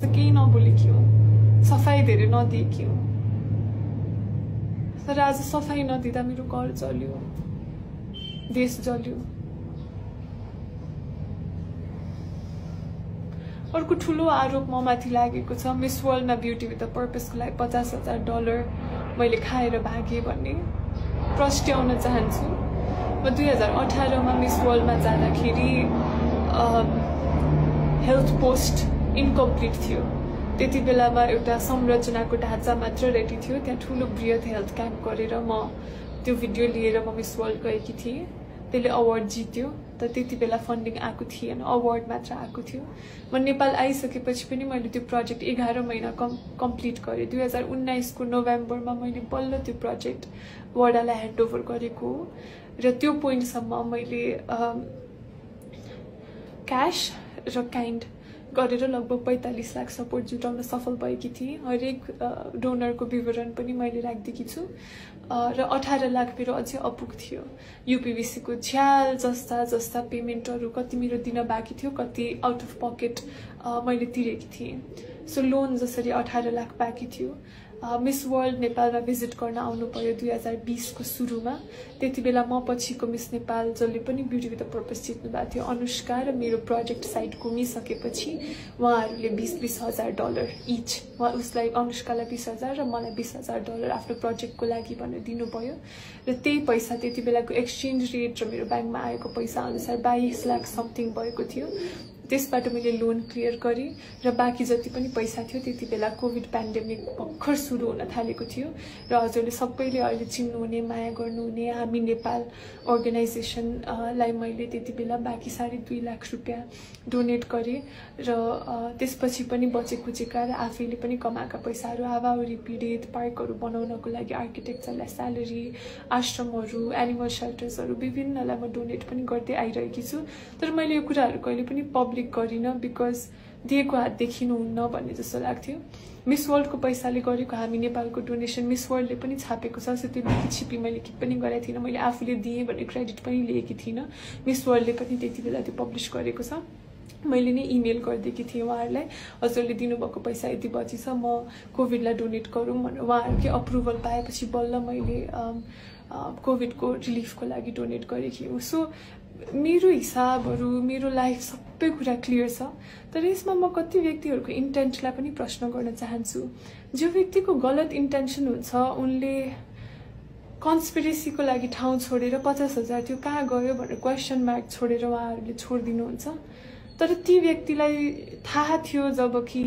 त केही नबोलेकी हो, सफाई धेरै नदिएकी हो। तर आज सफाई नदिँदा मेरो घर जल्यो, देश जल्यो। अर्को ठुलो आरोप म माथि लागेको छ, मिस वर्ल्डमा ब्युटी विथ द पर्पसको लागि $50,000 मैले खाएर भागेँ भन्ने प्रस्ट्याउन चाहन्छु। म 2018 मा मिस वर्ल्डमा जाँदाखेरि हेल्थ पोस्ट इन्कम्प्लिट थियो। त्यति बेलामा एउटा संरचनाको ढाँचा मात्र रेडी थियो। त्यहाँ ठुलो बृहत हेल्थ क्याम्प गरेर म त्यो भिडियो लिएर म मिस वर्ल्ड गएकी थिएँ। त्यसले अवार्ड जित्यो, तर त्यति बेला फन्डिङ आएको थिएन, अवार्ड मात्र आएको थियो। म नेपाल आइसकेपछि पनि मैले त्यो प्रोजेक्ट 11 महिना कम्प्लिट गरेँ। 2019 को नोभेम्बरमा मैले बल्ल त्यो प्रोजेक्ट वडालाई ह्यान्डओभर गरेको हो। र त्यो पोइन्टसम्म मैले क्यास र काइन्ड गरेर लगभग 45 लाख सपोर्ट जुटाउन सफल भएकी थिएँ। हरेक डोनरको विवरण पनि मैले राखिदिएकी छु। र 18 लाख मेरो अझै अपुग थियो। UPVC को झ्याल जस्ता पेमेन्टहरू कति मेरो दिन बाँकी थियो, कति आउट अफ पकेट मैले तिरेकी थिएँ। सो लोन जसरी 18 लाख बाँकी थियो। मिस वर्ल्ड नेपालमा भिजिट गर्न आउनु पर्यो 2020 को सुरुमा। त्यति बेला म पछिको मिस नेपाल जसले पनि ब्युटी विथ द पर्पस जित्नु भएको थियो, अनुष्का, र मेरो प्रोजेक्ट साइट घुमिसकेपछि उहाँहरूले $20,000 इच, उसलाई अनुष्कालाई 20,000 र मलाई $20,000 आफ्नो प्रोजेक्टको लागि भनेर दिनुभयो। र त्यही पैसा त्यति बेलाको एक्सचेन्ज रेट र मेरो ब्याङ्कमा आएको पैसा अनुसार 22 लाख समथिङ भएको थियो। त्यसबाट मैले लोन क्लियर गरेँ र बाँकी जति पनि पैसा थियो त्यति बेला कोभिड पेन्डेमिक भर्खर सुरु हुन थालेको थियो। र हजुरले सबैले अहिले चिन्नुहुने, माया गर्नुहुने हामी नेपाल अर्गनाइजेसनलाई मैले त्यति बेला बाँकी $2.5 लाख डोनेट गरेँ। र त्यसपछि पनि बचे खुचेका र आफैले पनि कमाएका पैसाहरू हावाहुरी पीडित पार्कहरू बनाउनको लागि आर्किटेक्चरलाई स्यालेरी, आश्रमहरू, एनिमल सेल्टर्सहरू विभिन्नलाई म डोनेट पनि गर्दै आइरहेकी छु। तर मैले यो कुराहरू कहिले पनि पब्लिक गरिनँ, बिकज दिएको हात देखिनुहुन्न भन्ने जस्तो लाग्थ्यो। मिस वर्ल्डको पैसाले गरेको हामी नेपालको डोनेसन मिस वर्ल्डले पनि छापेको छ। सो त्यो लिखी छिपी मैले के पनि गरेको थिइनँ, मैले आफूले दिएँ भन्ने क्रेडिट पनि लिएकी थिइनँ। मिस वर्ल्डले पनि त्यति बेला त्यो पब्लिस गरेको छ। मैले नै इमेल गरिदिएकी थिएँ उहाँहरूलाई, हजुरले दिनुभएको पैसा यति बची छ, म कोभिडलाई डोनेट गरौँ भनेर। उहाँहरूकै अप्रुभल पाएपछि बल्ल मैले कोभिडको रिलिफको लागि डोनेट गरेकी हुँ। सो मेरो हिसाबहरू, मेरो लाइफ सबै कुरा क्लियर छ। तर यसमा म कति व्यक्तिहरूको इन्टेन्टलाई पनि प्रश्न गर्न चाहन्छु। जो व्यक्तिको गलत इन्टेन्सन हुन्छ, उनले कन्स्पिरेसीको लागि ठाउँ छोडेर 50,000 त्यो कहाँ गयो भनेर क्वेसन मार्क छोडेर उहाँहरूले छोडिदिनुहुन्छ। तर ती व्यक्तिलाई थाहा थियो जब कि